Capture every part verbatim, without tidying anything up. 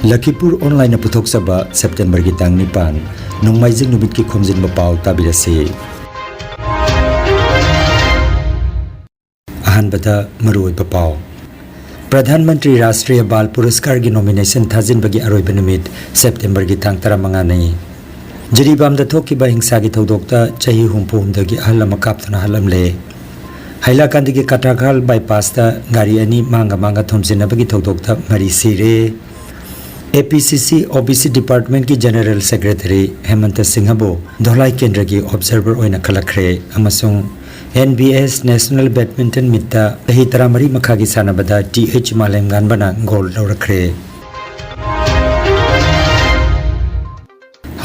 ꯂꯈꯤꯄꯨꯔ ꯑꯣꯟꯂꯥꯏꯟꯅ ꯄꯨꯊꯣꯛꯆꯕ ꯁꯦꯞꯇꯦꯝꯕꯔꯒꯤ ꯇꯥꯡ ꯅꯤꯄꯥꯟ, ꯅꯣꯡꯃꯥꯏꯖꯤꯡ ꯅꯨꯃꯤꯠꯀꯤ ꯈꯣꯝꯖꯤꯟꯕ ꯄꯥꯎ ꯇꯥꯕꯤꯔꯁꯤ꯫ ꯑꯍꯥꯟꯕꯗ ꯃꯔꯨꯑꯣꯏꯕ ꯄꯥꯎ꯫ ꯄ꯭ꯔꯙꯥꯟ ꯃꯟꯇ꯭ꯔꯤ ꯔꯥꯁꯇ꯭ꯔꯤꯌ ꯕꯥꯜ ꯄꯨꯔꯁꯀꯥꯔꯒꯤ ꯅꯣꯃꯤꯅꯦꯁꯟ ꯊꯥꯖꯤꯟꯕꯒꯤ ꯑꯔꯣꯏꯕ ꯅꯨꯃꯤꯠ ꯁꯦꯞꯇꯦꯝꯕꯔꯒꯤ ꯇꯥꯡ ꯇꯔꯥꯃꯉꯥꯅꯤ꯫ ꯖꯤꯔꯤꯕꯥꯝꯗ ꯊꯣꯛꯈꯤꯕ ꯍꯤꯡꯁꯥꯒꯤ ꯊꯧꯗꯣꯛꯇ ꯆꯍꯤ ꯍꯨꯝꯐꯨ ꯍꯨꯝꯗꯣꯏꯒꯤ ꯑꯍꯜ ꯑꯃ ꯀꯥꯞꯇꯨꯅ ꯍꯥꯠꯂꯝꯂꯦ꯫ ꯍꯥꯏꯂꯥꯀꯥꯟꯗꯤꯒꯤ ꯀꯇꯥꯈꯥꯜ ꯕꯥꯏꯄꯥꯁꯇ ꯒꯥꯔꯤ ꯑꯅꯤ ꯃꯥꯡꯒ ꯃꯥꯡꯒ ꯊꯣꯝꯖꯤꯟꯅꯕꯒꯤ ꯊꯧꯗꯣꯛꯇ ꯃꯔꯤ ꯁꯤꯔꯦ꯫ ꯑꯦ ꯄꯤ ꯁꯤ ꯁꯤ ꯑꯣ ꯕꯤ ꯁꯤ ꯗꯤꯄꯥꯔꯠꯃꯦꯟꯠꯀꯤ ꯖꯦꯅꯔꯦꯜ ꯁꯦꯀ꯭ꯔꯦꯇꯔꯤ ꯍꯦꯃꯟꯇ ꯁꯤꯡꯍꯕꯨ ꯙꯣꯂꯥꯏ ꯀꯦꯟꯗ꯭ꯔꯒꯤ ꯑꯣꯕꯖꯔꯚꯔ ꯑꯣꯏꯅ ꯈꯜꯂꯛꯈ꯭ꯔꯦ ꯑꯃꯁꯨꯡ N B S national badminton ꯃꯤꯠꯇ ꯆꯍꯤ ꯇꯔꯥꯃꯔꯤ ꯃꯈꯥꯒꯤ ꯁꯥꯟꯅꯕꯗ ꯇꯤ ꯑꯩꯆ ꯃꯥꯂꯦꯝꯉꯥꯟꯕꯅ ꯒꯣꯜ ꯂꯧꯔꯛꯈ꯭ꯔꯦ꯫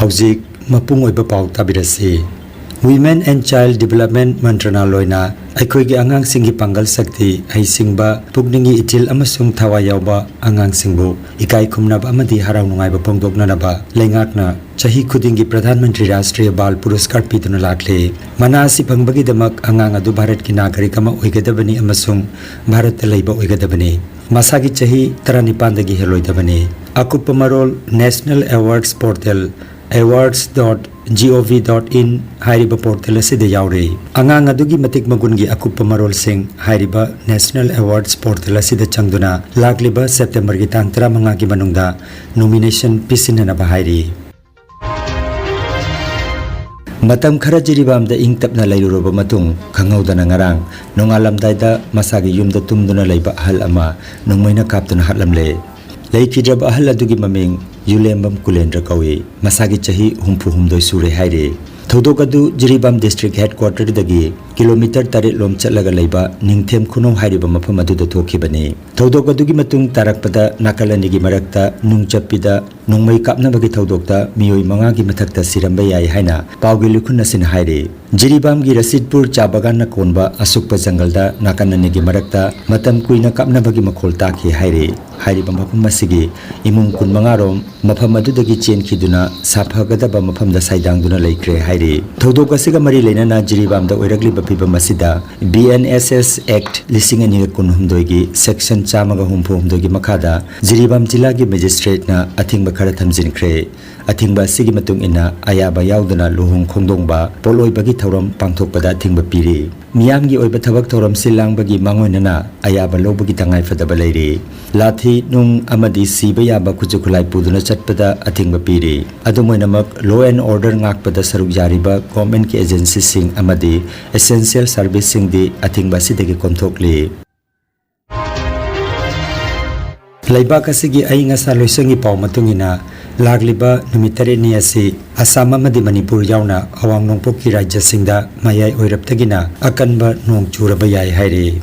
ꯍꯧꯖꯤꯛ ꯃꯄꯨꯡ ꯑꯣꯏꯕ ꯄꯥꯎ ꯇꯥꯕꯤꯔꯁꯤ꯫ Women and Child Development ꯃꯟꯇ꯭ꯔꯅꯥꯂꯣꯏꯅ ꯑꯩꯈꯣꯏꯒꯤ ꯑꯉꯥꯡꯁꯤꯡꯒꯤ ꯄꯥꯡꯒꯜ ꯁꯛꯇꯤ, ꯍꯩꯁꯤꯡꯕ, ꯄꯨꯛꯅꯤꯡꯒꯤ ꯏꯊꯤꯜ ꯑꯃꯁꯨꯡ ꯊꯋꯥꯏ ꯌꯥꯎꯕ ꯑꯉꯥꯡꯁꯤꯡꯕꯨ ꯏꯀꯥꯏ ꯈꯨꯝꯅꯕ ꯑꯃꯗꯤ ꯍꯔꯥꯎ ꯅꯨꯡꯉꯥꯏꯕ ꯐꯣꯡꯗꯣꯛꯅꯅꯕ ꯂꯩꯉꯥꯛꯅ ꯆꯍꯤ ꯈꯨꯗꯤꯡꯒꯤ ꯄ꯭ꯔꯙꯥꯟ ꯃꯟꯇ꯭ꯔꯤ ꯔꯥꯁꯇ꯭ꯔꯤꯌ ꯕꯥꯜ ꯄꯨꯔꯁꯀꯥꯔ ꯄꯤꯗꯨꯅ ꯂꯥꯛꯂꯤ꯫ ꯃꯅꯥ ꯑꯁꯤ ꯐꯪꯕꯒꯤꯗꯃꯛ ꯑꯉꯥꯡ ꯑꯗꯨ ꯚꯥꯔꯠꯀꯤ ꯅꯥꯒꯔꯤꯛ ꯑꯃ ꯑꯣꯏꯒꯗꯕꯅꯤ ꯑꯃꯁꯨꯡ ꯚꯥꯔꯠꯇ ꯂꯩꯕ ꯑꯣꯏꯒꯗꯕꯅꯤ꯫ ꯃꯁꯥꯒꯤ ꯆꯍꯤ ꯇꯔꯥꯅꯤꯄꯥꯟꯗꯒꯤ ꯍꯦꯜꯂꯣꯏꯗꯕꯅꯤ꯫ ꯑꯀꯨꯞꯄ ꯃꯔꯣꯜ National Awards Portal, awards dot G O V dot in ꯍꯥꯏꯔꯤꯕ ꯄꯣꯔꯇꯦꯜ ꯑꯁꯤꯗ ꯌꯥꯎꯔꯤ꯫ ꯑꯉꯥꯡ ꯑꯗꯨꯒꯤ ꯃꯇꯤꯛ ꯃꯒꯨꯟꯒꯤ ꯑꯀꯨꯞꯄ ꯃꯔꯣꯜꯁꯤꯡ ꯍꯥꯏꯔꯤꯕ National Awards Portal ꯑꯁꯤꯗ ꯆꯪꯗꯨꯅ ꯂꯥꯛꯂꯤꯕ ꯁꯦꯞꯇꯦꯝꯕꯔꯒꯤ ꯇꯥꯡ ꯇꯔꯥꯃꯉꯥꯒꯤ ꯃꯅꯨꯡꯗ ꯅꯣꯃꯤꯅꯦꯁꯟ ꯄꯤꯁꯤꯟꯅꯅꯕ ꯍꯥꯏꯔꯤ꯫ ꯃꯇꯝ ꯈꯔ ꯖꯤꯔꯤꯕꯥꯝꯗ ꯏꯪ ꯇꯞꯅ ꯂꯩꯔꯨꯔꯕ ꯃꯇꯨꯡ, ꯈꯪꯍꯧꯗꯅ ꯉꯔꯥꯡ ꯅꯣꯡꯉꯥꯜꯂꯝꯗꯥꯏꯗ ꯃꯁꯥꯒꯤ ꯌꯨꯝꯗ ꯇꯨꯝꯗꯨꯅ ꯂꯩꯕ ꯑꯍꯜ ꯑꯃ ꯅꯣꯡꯃꯩꯅ ꯀꯥꯞꯇꯨꯅ ꯍꯥꯠꯂꯝꯂꯦ꯫ ꯂꯩꯈꯤꯗ꯭ꯔꯕ ꯑꯍꯜ ꯑꯗꯨꯒꯤ ꯃꯃꯤꯡ ꯌꯨꯂꯦꯝꯕꯝ ꯀꯨꯂꯦꯟꯗ꯭ꯔ ꯀꯧꯏ꯫ ꯃꯁꯥꯒꯤ ꯆꯍꯤ ꯍꯨꯝꯐꯨ ꯍꯨꯝꯗꯣꯏ ꯁꯨꯔꯦ ꯍꯥꯏꯔꯤ꯫ ꯊꯧꯗꯣꯛ ꯑꯗꯨ ꯖꯤꯔꯤꯕꯥꯝ ꯗꯤꯁꯇ꯭ꯔꯤꯛ ꯍꯦꯗꯀ꯭ꯋꯥꯇꯔꯗꯒꯤ ꯀꯤꯂꯣꯃꯤꯇꯔ ꯇꯔꯦꯠ ꯂꯣꯝ ꯆꯠꯂꯒ ꯂꯩꯕ ꯅꯤꯡꯊꯦꯝ ꯈꯨꯅꯧ ꯍꯥꯏꯔꯤꯕ ꯃꯐꯝ ꯑꯗꯨꯗ ꯊꯣꯛꯈꯤꯕꯅꯤ꯫ ꯊꯧꯗꯣꯛ ꯑꯗꯨꯒꯤ ꯃꯇꯨꯡ ꯇꯥꯔꯛꯄꯗ ꯅꯥꯀꯜ ꯑꯅꯤꯒꯤ ꯃꯔꯛꯇ ꯅꯨꯡ ꯆꯞꯄꯤꯗ ꯅꯣꯡꯃꯩ ꯀꯥꯞꯅꯕꯒꯤ ꯊꯧꯗꯣꯛꯇ ꯃꯤꯑꯣꯏ ꯃꯉꯥꯒꯤ ꯃꯊꯛꯇ ꯁꯤꯔꯝꯕ ꯌꯥꯏ ꯍꯥꯏꯅ ꯄꯥꯎꯒꯤ ꯂꯨꯈꯨꯟ ꯑꯁꯤꯅ ꯍꯥꯏꯔꯤ꯫ ꯖꯤꯔꯤꯕꯥꯝꯒꯤ ꯔꯁꯤꯗꯄꯨꯔ ꯆꯥ ꯕꯥꯒꯥꯟꯅ ꯀꯣꯟꯕ ꯑꯁꯨꯛꯄ ꯖꯪꯒꯜꯗ ꯅꯥꯀꯟ ꯑꯅꯤꯒꯤ ꯃꯔꯛꯇ ꯃꯇꯝ ꯀꯨꯏꯅ ꯀꯥꯞꯅꯕꯒꯤ ꯃꯈꯣꯜ ꯇꯥꯈꯤ ꯍꯥꯏꯔꯤ꯫ ꯍꯥꯏꯔꯤꯕ ꯃꯐꯝ ꯑꯁꯤꯒꯤ ꯏꯃꯨꯡ ꯀꯨꯟꯃꯉꯥ ꯔꯣꯝ ꯃꯐꯝ ꯑꯗꯨꯗꯒꯤ ꯆꯦꯟꯈꯤꯗꯨꯅ ꯁꯥꯐꯒꯗꯕ ꯃꯐꯝꯗ ꯁꯥꯏꯗꯥꯡꯗꯨꯅ ꯂꯩꯈ꯭ꯔꯦ ꯍꯥꯏꯔꯤ꯫ ꯊꯧꯗꯣꯛ ꯑꯁꯤꯒ ꯃꯔꯤ ꯂꯩꯅꯅ ꯖꯤꯔꯤꯕꯥꯝꯗ ꯑꯣꯏꯔꯛꯂꯤꯕ ꯐꯤꯕꯝ ꯑꯁꯤꯗ B N S S Act ꯂꯤꯁꯤꯡ ꯑꯅꯤꯒ ꯀꯨꯟꯍꯨꯝꯗꯣꯏꯒꯤ section ꯆꯥꯝꯃꯒ ꯍꯨꯝꯐꯨ ꯍꯨꯝꯗꯣꯏꯒꯤ ꯃꯈꯥꯗ ꯖꯤꯔꯤꯕꯥꯝ ꯖꯤꯂꯥꯒꯤ magistrate ꯅ ꯑꯊꯤꯡꯕ ꯈꯔ ꯊꯝꯖꯤꯟꯈ꯭ꯔꯦ꯫ ꯑꯊꯤꯡꯕ ꯑꯁꯤꯒꯤ ꯃꯇꯨꯡ ꯏꯟꯅ ꯑꯌꯥꯕ ꯌꯥꯎꯗꯅ ꯂꯨꯍꯣꯡ ꯈꯣꯡꯗꯣꯡꯕ, ꯄꯣꯠꯂꯣꯏꯕꯒꯤ ꯊꯧꯔꯝ ꯄꯥꯡꯊꯣꯛꯄꯗ ꯑꯊꯤꯡꯕ ꯄꯤꯔꯤ꯫ ꯃꯤꯌꯥꯝꯒꯤ ꯑꯣꯏꯕ ꯊꯕꯛ ꯊꯧꯔꯝ ꯁꯤꯜ ꯂꯥꯡꯕꯒꯤ ꯃꯥꯡꯑꯣꯏꯅꯅ ꯑꯌꯥꯕ ꯂꯧꯕꯒꯤ ꯇꯉꯥꯏꯐꯗꯕ ꯂꯩꯔꯤ꯫ ꯂꯥꯊꯤ, ꯅꯨꯡ ꯑꯃꯗꯤ ꯁꯤꯕ ꯌꯥꯕ ꯈꯨꯠꯁꯨ ꯈꯨꯠꯂꯥꯏ ꯄꯨꯗꯨꯅ ꯆꯠꯄꯗ ꯑꯊꯤꯡꯕ ꯄꯤꯔꯤ꯫ ꯑꯗꯨꯝ ꯑꯣꯏꯅꯃꯛ, law and order ꯉꯥꯛꯄꯗ ꯁꯔꯨꯛ ꯌꯥꯔꯤꯕ government ꯀꯤ agency ꯁꯤꯡ ꯑꯃꯗꯤ essential service ꯁꯤꯡꯗꯤ ꯑꯊꯤꯡꯕ ꯑꯁꯤꯗꯒꯤ ꯀꯣꯝꯊꯣꯛꯂꯤ꯫ ꯂꯩꯕꯥꯛ ꯑꯁꯤꯒꯤ ꯑꯏꯪ ꯑꯁꯥ ꯂꯣꯏꯁꯪꯒꯤ ꯄꯥꯎ ꯃꯇꯨꯡ ꯏꯟꯅ, ꯂꯥꯛꯂꯤꯕ ꯅꯨꯃꯤꯠ ꯇꯔꯦꯠꯅꯤ ꯑꯁꯤ ꯑꯁꯥꯝ ꯑꯃꯗꯤ ꯃꯅꯤꯄꯨꯔ ꯌꯥꯎꯅ ꯑꯋꯥꯡ ꯅꯣꯡꯄꯣꯛꯀꯤ ꯔꯥꯖ꯭ꯌꯁꯤꯡꯗ ꯃꯌꯥꯏ ꯑꯣꯏꯔꯞꯇꯒꯤꯅ ꯑꯀꯟꯕ ꯅꯣꯡ ꯆꯨꯔꯕ ꯌꯥꯏ ꯍꯥꯏꯔꯤ꯫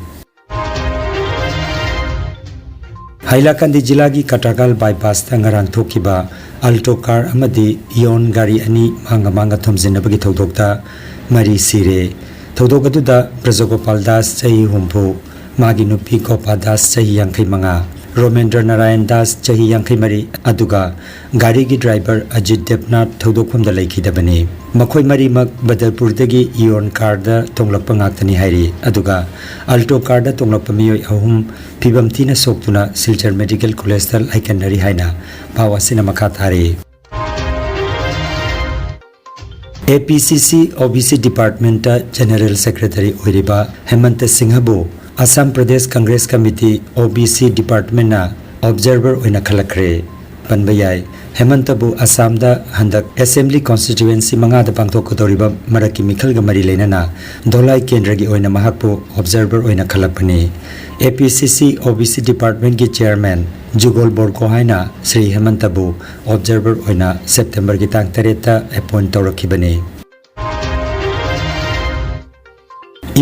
ꯍꯥꯏꯂꯥꯀꯟꯗꯤ ꯖꯤꯂꯥꯒꯤ ꯀꯇꯥꯒꯥꯜ bypass ꯇ ꯉꯔꯥꯡ ꯊꯣꯛꯈꯤꯕ Alto car ꯑꯃꯗꯤ Eon ꯒꯥꯔꯤ ꯑꯅꯤ ꯃꯥꯡꯒ ꯃꯥꯡꯒ ꯊꯣꯝꯖꯤꯟꯅꯕꯒꯤ ꯊꯧꯗꯣꯛꯇ ꯃꯔꯤ ꯁꯤꯔꯦ꯫ ꯊꯧꯗꯣꯛ ꯑꯗꯨꯗ ꯕ꯭ꯔꯖꯒꯣꯄꯥꯜ ꯗꯥꯁ, ꯆꯍꯤ ꯍꯨꯝꯐꯨ, ꯃꯥꯒꯤ ꯅꯨꯄꯤ ꯒꯣꯄꯥ ꯗꯥꯁ, ꯆꯍꯤ ꯌꯥꯡꯈꯩ ꯃꯉꯥ, ꯔꯣꯃꯦꯟꯗ꯭ꯔ ꯅꯥꯔꯥꯌꯟ ꯗꯥꯁ, ꯆꯍꯤ ꯌꯥꯡꯈꯩ ꯃꯔꯤ, ꯑꯗꯨꯒ ꯒꯥꯔꯤꯒꯤ driver ꯑꯖꯤꯠ ꯗꯦꯕꯅꯥꯊ ꯊꯧꯗꯣꯛꯐꯝꯗ ꯂꯩꯈꯤꯗꯕꯅꯤ꯫ ꯃꯈꯣꯏ ꯃꯔꯤꯃꯛ ꯕꯗꯔꯄꯨꯔꯗꯒꯤ Eon car ꯗ ꯇꯣꯡꯂꯛꯄ ꯉꯥꯛꯇꯅꯤ ꯍꯥꯏꯔꯤ꯫ ꯑꯗꯨꯒ Alto car ꯗ ꯇꯣꯡꯂꯛꯄ ꯃꯤꯑꯣꯏ ꯑꯍꯨꯝ ꯐꯤꯕꯝ ꯊꯤꯅ ꯁꯣꯛꯇꯨꯅ ꯁꯤꯜꯆꯔ Medical College ꯇ ꯂꯥꯏꯀꯠꯅꯔꯤ ꯍꯥꯏꯅ ꯄꯥꯎ ꯑꯁꯤꯅ ꯃꯈꯥ ꯇꯥꯔꯤ꯫ A P C C O B C department ꯇ general secretary ꯑꯣꯏꯔꯤꯕ ꯍꯦꯃꯟꯇ ꯁꯤꯡꯍꯕꯨ Assam Pradesh Congress committee O B C department ꯅ observer ꯑꯣꯏꯅ ꯈꯜꯂꯛꯈ꯭ꯔꯦ꯫ ꯄꯟꯕ ꯌꯥꯏ, ꯍꯦꯃꯟꯇꯕꯨ ꯑꯁꯥꯝꯗ ꯍꯟꯗꯛ assembly constituency ꯃꯉꯥꯗ ꯄꯥꯡꯊꯣꯛꯀꯗꯧꯔꯤꯕ ꯃꯔꯛꯀꯤ ꯃꯤꯈꯜꯒ ꯃꯔꯤ ꯂꯩꯅꯅ ꯙꯣꯂꯥꯏ ꯀꯦꯟꯗ꯭ꯔꯒꯤ ꯑꯣꯏꯅ ꯃꯍꯥꯛꯄꯨ observer ꯑꯣꯏꯅ ꯈꯜꯂꯛꯄꯅꯤ꯫ A P C C O B C department ꯀꯤ chairman ꯖꯨꯒꯣꯜ ꯕꯣꯔꯒꯣꯍꯥꯏꯅ ꯁ꯭ꯔꯤ ꯍꯦꯃꯟꯇꯕꯨ observer ꯑꯣꯏꯅ ꯁꯦꯞꯇꯦꯝꯕꯔꯒꯤ ꯇꯥꯡ ꯇꯔꯦꯠꯇ appoint ꯇꯧꯔꯛꯈꯤꯕꯅꯤ꯫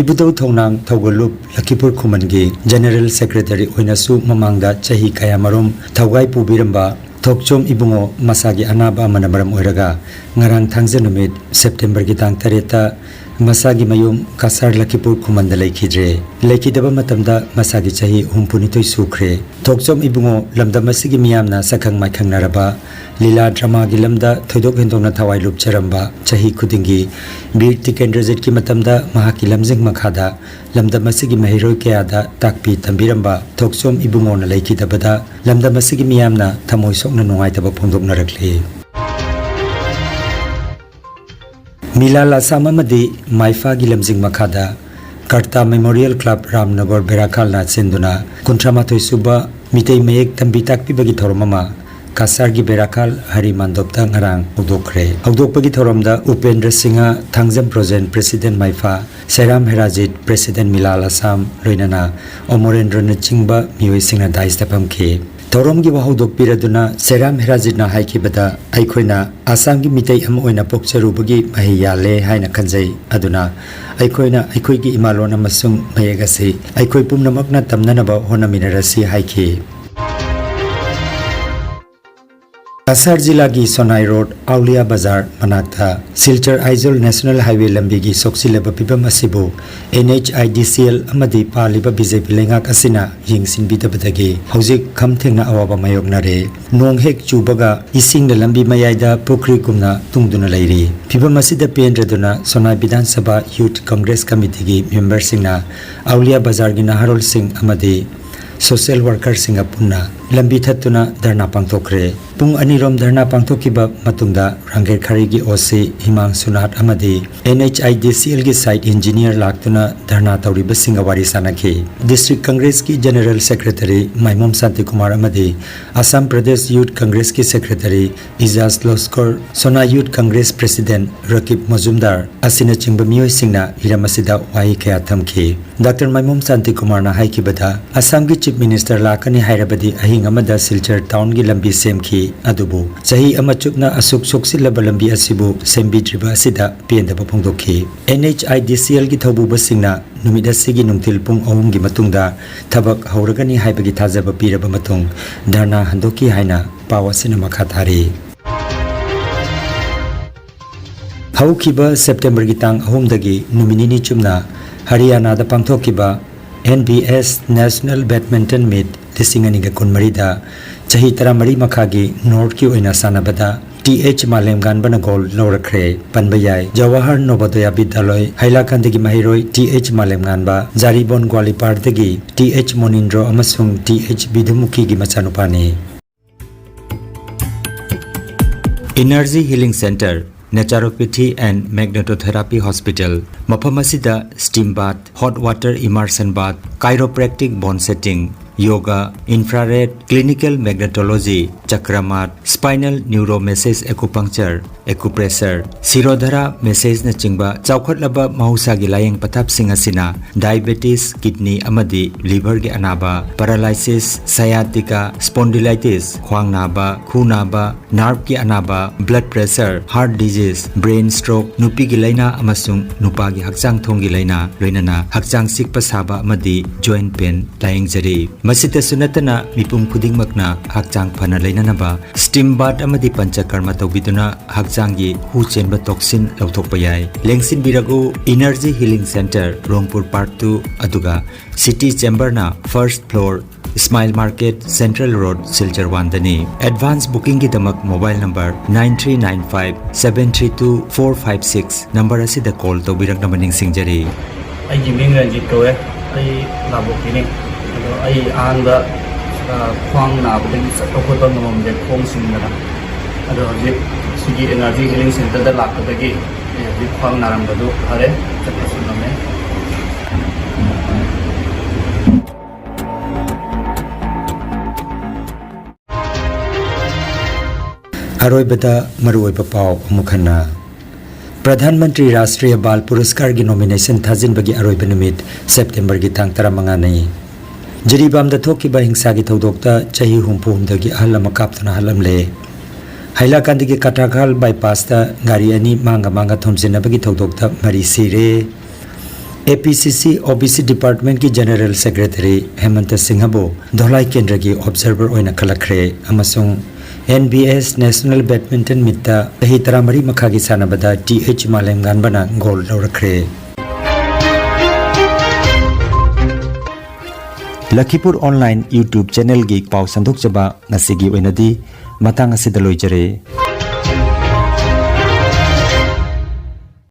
ꯏꯕꯨꯙꯧ ꯊꯣꯡꯅꯥꯡ ꯊꯧꯒꯜꯂꯨꯞ ꯂꯈꯤꯄꯨꯔ ꯈꯨꯃꯟꯒꯤ general secretary ꯑꯣꯏꯅꯁꯨ ꯃꯃꯥꯡꯗ ꯆꯍꯤ ꯀꯌꯥꯃꯔꯨꯝ ꯊꯧꯒꯥꯏ ꯄꯨꯕꯤꯔꯝꯕ ꯊꯣꯛꯆꯣꯝ ꯏꯕꯨꯡꯉꯣ ꯃꯁꯥꯒꯤ ꯑꯅꯥꯕ ꯑꯃꯅ ꯃꯔꯝ ꯑꯣꯏꯔꯒ ꯉꯔꯥꯡ ꯊꯥꯡꯖ ꯅꯨꯃꯤꯠ ꯁꯦꯞꯇꯦꯝꯕꯔꯒꯤ ꯇꯥꯡ ꯇꯔꯦꯠꯇ ꯃꯁꯥꯒꯤ ꯃꯌꯨꯝ ꯀꯁꯥꯔ ꯂꯈꯤꯄꯨꯔ ꯈꯨꯃꯟꯗ ꯂꯩꯈꯤꯗ꯭ꯔꯦ꯫ ꯂꯩꯈꯤꯗꯕ ꯃꯇꯝꯗ ꯃꯁꯥꯒꯤ ꯆꯍꯤ ꯍꯨꯝꯐꯨꯅꯤꯊꯣꯏ ꯁꯨꯈ꯭ꯔꯦ꯫ ꯊꯣꯛꯆꯣꯝ ꯏꯕꯨꯡꯉꯣ ꯂꯝꯗꯝ ꯑꯁꯤꯒꯤ ꯃꯤꯌꯥꯝꯅ ꯁꯛꯈꯪ ꯃꯥꯏꯈꯪꯅꯔꯕ ꯂꯤꯂꯥ ꯗ꯭ꯔꯃꯥꯒꯤ ꯂꯝꯗ ꯊꯣꯏꯗꯣꯛ ꯍꯦꯟꯗꯣꯛꯅ ꯊꯋꯥꯏ ꯂꯨꯞꯆꯔꯝꯕ, ꯆꯍꯤ ꯈꯨꯗꯤꯡꯒꯤ ꯕꯤꯔ ꯇꯤꯀꯦꯟꯗ꯭ꯔꯖꯤꯠꯀꯤ ꯃꯇꯝꯗ ꯃꯍꯥꯛꯀꯤ ꯂꯝꯖꯤꯡ ꯃꯈꯥꯗ ꯂꯝꯗꯝ ꯑꯁꯤꯒꯤ ꯃꯍꯩꯔꯣꯏ ꯀꯌꯥꯗ ꯇꯥꯛꯄꯤ ꯇꯝꯕꯤꯔꯝꯕ ꯊꯣꯛꯆꯣꯝ ꯏꯕꯨꯡꯉꯣꯅ ꯂꯩꯈꯤꯗꯕꯗ ꯂꯝꯗꯝ ꯑꯁꯤꯒꯤ ꯃꯤꯌꯥꯝꯅ ꯊꯃꯣꯏ ꯁꯣꯛꯅ ꯅꯨꯡꯉꯥꯏꯇꯕ ꯐꯣꯡꯗꯣꯛꯅꯔꯛꯂꯤ꯫ ꯃꯤꯂꯥꯜ ꯑꯁꯥꯝ ꯑꯃꯗꯤ ꯃꯥꯏꯐꯥꯒꯤ ꯂꯝꯖꯤꯡ ꯃꯈꯥꯗ ꯀꯔꯇꯥ ꯃꯦꯃꯣꯔꯤꯌꯦꯜ ꯀ꯭ꯂꯕ ꯔꯥꯝꯅꯒꯔ ꯕꯦꯔꯥꯈꯥꯜꯅ ꯁꯤꯟꯗꯨꯅ ꯀꯨꯟꯊ꯭ꯔꯥ ꯃꯥꯊꯣꯏ ꯁꯨꯕ ꯃꯤꯇꯩ ꯃꯌꯦꯛ ꯇꯝꯕꯤ ꯇꯥꯛꯄꯤꯕꯒꯤ ꯊꯧꯔꯝ ꯑꯃ ꯀꯁꯥꯔꯒꯤ ꯕꯦꯔꯥꯈꯥꯜ ꯍꯔꯤ ꯃꯟꯗꯣꯞꯇ ꯉꯔꯥꯡ ꯍꯧꯗꯣꯛꯈ꯭ꯔꯦ꯫ ꯍꯧꯗꯣꯛꯄꯒꯤ ꯊꯧꯔꯝꯗ ꯎꯄꯦꯟꯗ꯭ꯔ ꯁꯤꯡꯍ, ꯊꯥꯡꯖꯝ ꯄ꯭ꯔꯣꯖꯦꯟ ꯄ꯭ꯔꯦꯁꯤꯗꯦꯟ ꯃꯥꯏꯐꯥ, ꯁꯦꯔꯥꯝ ꯍꯦꯔꯥꯖꯤꯠ ꯄ꯭ꯔꯦꯁꯤꯗꯦꯟ ꯃꯤꯂꯥꯜ ꯑꯁꯥꯝ, ꯂꯣꯏꯅꯅ ꯑꯃꯣꯔꯦꯟꯗ꯭ꯔꯅꯆꯤꯡꯕ ꯃꯤꯑꯣꯏꯁꯤꯡꯅ ꯗꯥꯏꯁꯇ ꯐꯝꯈꯤ꯫ ꯊꯧꯔꯝꯒꯤ ꯋꯥꯍꯧꯗꯣꯛ ꯄꯤꯔꯗꯨꯅ ꯁꯦꯔꯥꯝ ꯍꯦꯔꯥꯖꯤꯠꯅ ꯍꯥꯏꯈꯤꯕꯗ, ꯑꯩꯈꯣꯏꯅ ꯑꯁꯥꯝꯒꯤ ꯃꯤꯇꯩ ꯑꯃ ꯑꯣꯏꯅ ꯄꯣꯛꯆꯔꯨꯕꯒꯤ ꯃꯍꯩ ꯌꯥꯜꯂꯦ ꯍꯥꯏꯅ ꯈꯟꯖꯩ꯫ ꯑꯗꯨꯅ ꯑꯩꯈꯣꯏꯅ ꯑꯩꯈꯣꯏꯒꯤ ꯏꯃꯥꯂꯣꯟ ꯑꯃꯁꯨꯡ ꯃꯌꯦꯛ ꯑꯁꯤ ꯑꯩꯈꯣꯏ ꯄꯨꯝꯅꯃꯛꯅ ꯇꯝꯅꯅꯕ ꯍꯣꯠꯅꯃꯤꯟꯅꯔꯁꯤ ꯍꯥꯏꯈꯤ꯫ ꯀꯁꯥꯔ ꯖꯤꯂꯥꯒꯤ ꯁꯣꯅꯥꯏ ꯔꯣꯗ, ꯑꯧꯂꯤꯌꯥ ꯕꯖꯥꯔ ꯃꯅꯥꯛꯇ ꯁꯤꯜꯆꯔ ꯑꯥꯏꯖꯣꯜ ꯅꯦꯁꯅꯦꯜ ꯍꯥꯏꯋꯦ ꯂꯝꯕꯤꯒꯤ ꯁꯣꯛꯆꯤꯜꯂꯕ ꯐꯤꯕꯝ ꯑꯁꯤꯕꯨ and H I D C L ꯑꯃꯗꯤ ꯄꯥꯜꯂꯤꯕ ꯕꯤ ꯖꯦ ꯄꯤ ꯂꯩꯉꯥꯛ ꯑꯁꯤꯅ ꯌꯦꯡꯁꯤꯟꯕꯤꯗꯕꯗꯒꯤ ꯍꯧꯖꯤꯛ ꯈꯝ ꯊꯦꯡꯅ ꯑꯋꯥꯕ ꯃꯥꯌꯣꯛꯅꯔꯦ꯫ ꯅꯣꯡ ꯍꯦꯛ ꯆꯨꯕꯒ ꯏꯁꯤꯡꯅ ꯂꯝꯕꯤ ꯃꯌꯥꯏꯗ ꯄꯨꯈ꯭ꯔꯤꯒꯨꯝꯅ ꯇꯨꯡꯗꯨꯅ ꯂꯩꯔꯤ꯫ ꯐꯤꯕꯝ ꯑꯁꯤꯗ ꯄꯦꯟꯗ꯭ꯔꯗꯨꯅ ꯁꯣꯅꯥꯏ ꯕꯤꯙꯥꯟ ꯁꯚꯥ ꯌꯨꯊ ꯀꯪꯒ꯭ꯔꯦꯁ ꯀꯃꯤꯇꯤꯒꯤ ꯃꯦꯝꯕꯔꯁꯤꯡꯅ ꯑꯧꯂꯤꯌꯥ ꯕꯖꯥꯔꯒꯤ ꯅꯍꯥꯔꯣꯜꯁꯤꯡ ꯑꯃꯗꯤ ꯁꯣꯁꯤꯌꯦꯜ ꯋꯥꯔꯀꯔꯁꯤꯡꯒ ꯄꯨꯟꯅ ꯂꯝꯕꯤ ꯊꯠꯇꯨꯅ ꯙꯔꯅꯥ ꯄꯥꯡꯊꯣꯛꯈ꯭ꯔꯦ꯫ ꯄꯨꯡ ꯑꯅꯤꯔꯣꯝ ꯙꯔꯅꯥ ꯄꯥꯡꯊꯣꯛꯈꯤꯕ ꯃꯇꯨꯡꯗ ꯔꯥꯡꯒꯦꯔꯈꯥꯔꯤꯒꯤ ꯑꯣ ꯁꯤ ꯍꯤꯃꯥꯡꯁꯨꯅꯥꯊ ꯑꯃꯗꯤ ꯑꯦꯟ ꯑꯩꯆ ꯑꯥꯏ ꯗꯤ ꯁꯤ ꯑꯦꯜꯒꯤ ꯁꯥꯏꯠ ꯏꯟꯖꯤꯅꯤꯌꯔ ꯂꯥꯛꯇꯨꯅ ꯙꯔꯅꯥ ꯇꯧꯔꯤꯕꯁꯤꯡꯒ ꯋꯥꯔꯤ ꯁꯥꯅꯈꯤ꯫ ꯗꯤꯁꯇ꯭ꯔꯤꯛ ꯀꯪꯒ꯭ꯔꯦꯁꯀꯤ ꯖꯦꯅꯔꯦꯜ ꯁꯦꯀ꯭ꯔꯦꯇꯔꯤ ꯃꯥꯏꯃꯣꯝ ꯁꯥꯟꯇꯤꯀꯨꯃꯥꯔ ꯑꯃꯗꯤ ꯑꯁꯥꯝ ꯄ꯭ꯔꯗꯦꯁ ꯌꯨꯊ ꯀꯪꯒ꯭ꯔꯦꯁꯀꯤ secretary Ijaz Laskar, Sona youth Congress president Rakib Majumdar ꯑꯁꯤꯅꯆꯤꯡꯕ ꯃꯤꯑꯣꯏꯁꯤꯡꯅ ꯍꯤꯔꯝ ꯑꯁꯤꯗ ꯋꯥꯍꯩ ꯀꯌꯥ ꯊꯝꯈꯤ꯫ ꯗꯥꯛꯇꯔ ꯃꯥꯏꯃꯣꯝ ꯁꯥꯟꯇꯤꯀꯨꯃꯥꯔꯅ ꯍꯥꯏꯈꯤꯕꯗ, ꯑꯁꯥꯝꯒꯤ ꯆꯤꯐ ꯃꯤꯅꯤꯁꯇꯔ ꯂꯥꯛꯀꯅꯤ ꯍꯥꯏꯔꯕꯗꯤ ꯑꯍꯤꯡ ꯑꯃꯗ ꯁꯤꯜꯆꯔ ꯇꯥꯎꯟꯒꯤ ꯂꯝꯕꯤ ꯁꯦꯝꯈꯤ, ꯑꯗꯨꯕꯨ ꯆꯍꯤ ꯑꯃ ꯆꯨꯞꯅ ꯑꯁꯨꯛ ꯁꯣꯛꯆꯤꯜꯂꯕ ꯂꯝꯕꯤ ꯑꯁꯤꯕꯨ ꯁꯦꯝꯕꯤꯗ꯭ꯔꯤꯕ ꯑꯁꯤꯗ ꯄꯦꯟꯗꯕ ꯐꯣꯡꯗꯣꯛꯈꯤ꯫ ꯑꯦꯟ ꯑꯩꯆ ꯑꯥꯏ ꯗꯤ ꯁꯤ ꯑꯦꯜꯒꯤ ꯊꯧꯕꯨꯕꯁꯤꯡꯅ ꯅꯨꯃꯤꯠ ꯑꯁꯤꯒꯤ ꯅꯨꯡꯊꯤꯜ ꯄꯨꯡ ꯑꯍꯨꯝꯒꯤ ꯃꯇꯨꯡꯗ ꯊꯕꯛ ꯍꯧꯔꯒꯅꯤ ꯍꯥꯏꯕꯒꯤ ꯊꯥꯖꯕ ꯄꯤꯔꯕ ꯃꯇꯨꯡ ꯙꯔꯅꯥ ꯍꯟꯗꯣꯛꯈꯤ ꯍꯥꯏꯅ ꯄꯥꯎ ꯑꯁꯤꯅ ꯃꯈꯥ ꯇꯥꯔꯤ꯫ ꯍꯧꯈꯤꯕ ꯁꯦꯞꯇꯦꯝꯕꯔꯒꯤ ꯇꯥꯡ ꯑꯍꯨꯝꯗꯒꯤ ꯅꯨꯃꯤꯠ ꯅꯤꯅꯤ ꯆꯨꯞꯅ ꯍꯔꯤꯌꯥꯅꯥꯗ ꯄꯥꯡꯊꯣꯛꯈꯤꯕ N B S National Badminton Meet ꯂꯤꯁꯤꯡ ꯑꯅꯤꯒ ꯀꯨꯟꯃꯔꯤꯗ ꯆꯍꯤ ꯇꯔꯥꯃꯔꯤ ꯃꯈꯥꯒꯤ ꯅꯣꯔꯠꯀꯤ ꯑꯣꯏꯅ ꯁꯥꯟꯅꯕꯗ T H ꯃꯥꯂꯦꯝꯉꯥꯟꯕꯅ ꯒꯣꯜ ꯂꯧꯔꯛꯈ꯭ꯔꯦ꯫ ꯄꯟꯕ ꯌꯥꯏ, ꯖꯋꯥꯍꯔ ꯅꯣꯕꯣꯗꯌꯥ ꯕꯤꯗ꯭ꯌꯥꯂꯣꯏ ꯍꯩꯂꯥꯀꯥꯟꯗꯒꯤ ꯃꯍꯩꯔꯣꯏ T H ꯃꯥꯂꯦꯝꯉꯥꯟꯕ, Jiribam ꯒ꯭ꯋꯥꯂꯤꯄꯥꯔꯗꯒꯤ T H ꯃꯣꯅꯤꯟꯗ꯭ꯔꯣ ꯑꯃꯁꯨꯡ T H ꯕꯤꯗꯨꯃꯨꯈꯤꯒꯤ ꯃꯆꯥꯅꯨꯄꯥꯅꯤ꯫ Energy Healing Center, Naturopathy and Magnetotherapy Hospital, ꯃꯐꯝ ꯑꯁꯤꯗ steam bath, hot water immersion bath, chiropractic bone setting, yoga, infrared, clinical magnetology, ꯆꯀ꯭ꯔ ꯃꯥꯠ, spinal neuromassage acupuncture, acupressure, ꯁꯤꯔꯣꯙꯔꯥ ꯃꯦꯁꯦꯖꯅꯆꯤꯡꯕ ꯆꯥꯎꯈꯠꯂꯕ ꯃꯍꯧꯁꯥꯒꯤ ꯂꯥꯌꯦꯡ ꯄꯊꯥꯞꯁꯤꯡ ꯑꯁꯤꯅ diabetes, kidney ꯑꯃꯗꯤ liverꯒꯤ ꯑꯅꯥꯕ, paralysis, sciatica, spondylitis, ꯈ꯭ꯋꯥꯡ ꯅꯥꯕ, ꯈꯨ ꯅꯥꯕ, nerveꯀꯤ ꯑꯅꯥꯕ, blood pressure, heart disease, brain stroke, ꯅꯨꯄꯤꯒꯤ ꯂꯥꯏꯅꯥ ꯑꯃꯁꯨꯡ ꯅꯨꯄꯥꯒꯤ ꯍꯛꯆꯥꯡ ꯊꯣꯡꯒꯤ ꯂꯥꯏꯅꯥ, ꯂꯣꯏꯅꯅ ꯍꯛꯆꯥꯡ ꯆꯤꯛꯄ ꯁꯥꯕ ꯑꯃꯗꯤ joint pain ꯂꯥꯌꯦꯡꯖꯔꯤ꯫ ꯃꯁꯤꯇꯁꯨ ꯅꯠꯇꯅ ꯃꯤꯄꯨꯝ ꯈꯨꯗꯤꯡꯃꯛꯅ ꯍꯛꯆꯥꯡ ꯐꯅ ꯂꯩꯅꯅꯕ steam bath ꯑꯃꯗꯤ ꯄꯟꯆꯀꯔꯃ ꯇꯧꯕꯤꯗꯨꯅ ꯍꯛꯆꯥꯡꯒꯤ ꯍꯨ ꯆꯦꯟꯕ toxin ꯂꯧꯊꯣꯛꯄ ꯌꯥꯏ꯫ ꯂꯦꯡꯁꯤꯟꯕꯤꯔꯒꯨ Energy Healing Center, ꯔꯣꯡꯄꯨꯔ Park two, ꯑꯗꯨꯒ City Chamberꯅ first floor, Smile Market, Central Road, Silchar ꯋꯥꯟꯗꯅꯤ꯫ Advance bookingꯒꯤꯗꯃꯛ mobile number nine three nine five seven three two four five six number ꯑꯁꯤꯗ call ꯇꯧꯕꯤꯔꯛꯅꯕ ꯅꯤꯡꯁꯤꯡꯖꯔꯤ꯫ ꯑꯩꯒꯤ ꯃꯤꯡ ꯔꯟꯖꯤꯠ ꯀꯧꯋꯦ꯫ ꯑꯩ ꯂꯥꯕꯣꯛꯀꯤꯅꯤ꯫ ꯑꯗꯣ ꯑꯩ ꯑꯍꯥꯟꯕ, ꯑ, ꯈ꯭ꯋꯥꯡ ꯅꯥꯕꯗꯒꯤ ꯆꯠꯄ ꯈꯣꯠꯄ ꯉꯝꯃꯝꯗꯦ, ꯈꯣꯡ ꯁꯤꯡꯗꯅ꯫ ꯑꯗꯣ ꯍꯧꯖꯤꯛ ꯁꯤꯒꯤ Energy Healing Centerꯗ ꯂꯥꯛꯄꯗꯒꯤ ꯑꯩ ꯍꯧꯖꯤꯛ ꯈ꯭ꯋꯥꯡ ꯅꯥꯔꯝꯕꯗꯨ ꯐꯔꯦ, ꯆꯠꯄꯁꯨ ꯉꯝꯃꯦ꯫ ꯑꯔꯣꯏꯕꯗ ꯃꯔꯨꯑꯣꯏꯕ ꯄꯥꯎ ꯑꯃꯨꯛ ꯍꯟꯅ꯫ ꯄ꯭ꯔꯙꯥꯟ ꯃꯟꯇ꯭ꯔꯤ ꯔꯥꯁꯇ꯭ꯔꯤꯌ ꯕꯥꯜ ꯄꯨꯔꯁꯀꯥꯔꯒꯤ nomination ꯊꯥꯖꯤꯟꯕꯒꯤ ꯑꯔꯣꯏꯕ ꯅꯨꯃꯤꯠ ꯁꯦꯞꯇꯦꯝꯕꯔꯒꯤ ꯇꯥꯡ ꯇꯔꯥꯃꯉꯥꯅꯤ꯫ ꯖꯤꯔꯤꯕꯥꯝꯗ ꯊꯣꯛꯈꯤꯕ ꯍꯤꯡꯁꯥꯒꯤ ꯊꯧꯗꯣꯛꯇ ꯆꯍꯤ ꯍꯨꯝꯐꯨ ꯍꯨꯝꯗꯣꯏꯒꯤ ꯑꯍꯜ ꯑꯃ ꯀꯥꯞꯇꯨꯅ ꯍꯥꯠꯂꯝꯂꯦ꯫ ꯍꯩꯂꯥꯀꯥꯟꯗꯒꯤ ꯀꯇꯥꯈꯥꯜ bypassꯇ ꯒꯥꯔꯤ ꯑꯅꯤ ꯃꯥꯡꯒ ꯃꯥꯡꯒ ꯊꯣꯝꯖꯤꯟꯅꯕꯒꯤ ꯊꯧꯗꯣꯛꯇ ꯃꯔꯤ ꯁꯤꯔꯦ꯫ A P C C O B C departmentꯀꯤ general secretary ꯍꯦꯃꯟꯇ ꯁꯤꯡꯍꯕꯨ ꯙꯣꯂꯥꯏ ꯀꯦꯟꯗ꯭ꯔꯒꯤ observer ꯑꯣꯏꯅ ꯈꯜꯂꯛꯈ꯭ꯔꯦ ꯑꯃꯁꯨꯡ N B S national badminton ꯃꯤꯠꯇ ꯆꯍꯤ ꯇꯔꯥꯃꯔꯤ ꯃꯈꯥꯒꯤ ꯁꯥꯟꯅꯕꯗ ꯇꯤ ꯑꯩꯆ ꯃꯥꯂꯦꯝꯉꯥꯟꯕꯅ ꯒꯣꯜ ꯂꯧꯔꯛꯈ꯭ꯔꯦ꯫ ꯂꯈꯤꯄꯨꯔ ꯑꯣꯟꯂꯥꯏꯟ YouTube ꯆꯦꯅꯦꯜꯒꯤ ꯄꯥꯎ ꯁꯟꯗꯣꯛꯆꯕ ꯉꯁꯤꯒꯤ ꯑꯣꯏꯅꯗꯤ ꯃꯇꯥꯡ ꯑꯁꯤꯗ ꯂꯣꯏꯖꯔꯦ꯫